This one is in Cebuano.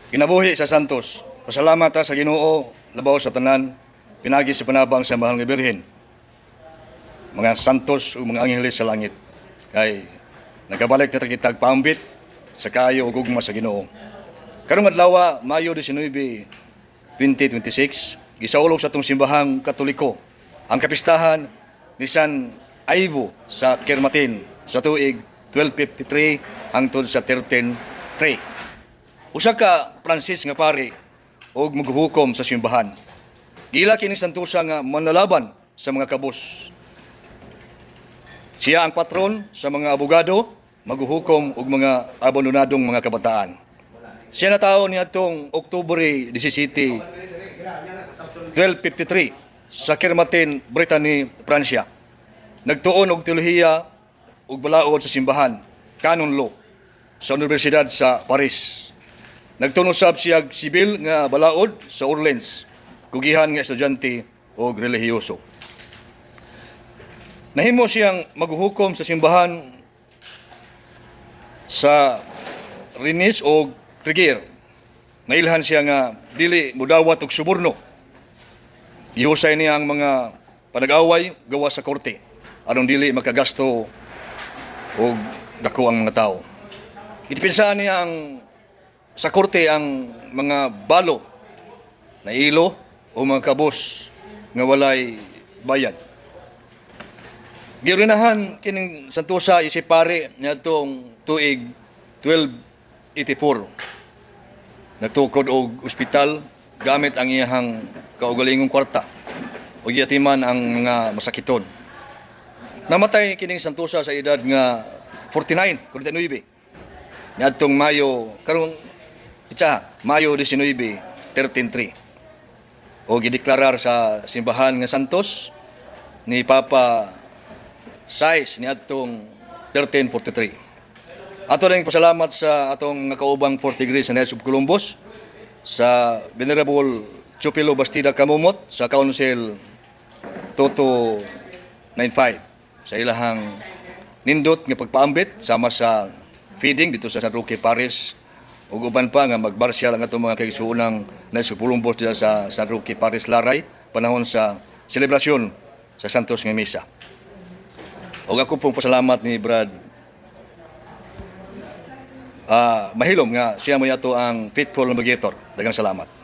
Kinabuhi sa Santos. Pasalamat ta sa Ginoo labaw sa tanan pinagi sa panabang sa Mahal nga Birhen, mga santos ug mga angheles sa langit. Kay nagabalik na ta kitag paambit sa kaayo ug gugma sa Ginoo. Karong adlaw, Mayo 19, 2026, gisaulog sa atong Simbahang Katoliko ang kapistahan ni San Ivo sa Kermartin sa tuig 1253 hangtod sa 1303. Usa ka Pranses nga pari og maghukom sa simbahan. Giila kini santusa nga manlalaban sa mga kabus. Siya ang patron sa mga abogado, maghuhukom og mga abandonadong mga kabataan. Siya natawo niadtong Oktubre 17, 1253 sa Kermartin, Brittany, Pransya. Nagtuon og teolohiya ug balaod sa simbahan, canon law, sa Universidad sa Paris. Nagtuon usab siya sibil nga balaod sa Orleans, kugihan nga estudyante og relihiyoso. Nahimo siyang maghuhukom sa simbahan sa Rennes o Tréguier. Nailhan siya nga dili mudawat og suborno. Gihusay niya ang mga panag-away gawa sa korte aron dili makagasto og dako ang mga tao. Gidepensaan niya ang sa korte ang mga balo na ilo o mga kabos nga walay bayad. Giordinahan kining santusa isip pare niadtong tuig 1284. Nagtukod og ospital gamit ang iyahang kaugalingong kwarta ug giatiman ang mga masakiton. Namatay kining santusa sa edad nga 49, 49. Niadtong Mayo karong itsa Mayo 19, 1303. O gideklarar sa simbahan nga Santos ni Papa Sais niadtong 1343. Ato ring pasalamat sa atong nga kaubang 4 degrees sa Knights of Columbus, sa Venerable Chupilo Bastida Kamumot sa Council 2295 sa ilahang nindot nga pagpaambit sama sa feeding dito sa San Roque Parish ug uban pa nga magbarsyal ang atong mga kaigsuonang Knights of Columbus dito sa San Roque Parish Laray panahon sa selebrasyon sa Santos nga Misa. Ug ako pong pasalamat ni Brad mahilom nga siya mo yato ang faithful navigator. Daghang salamat.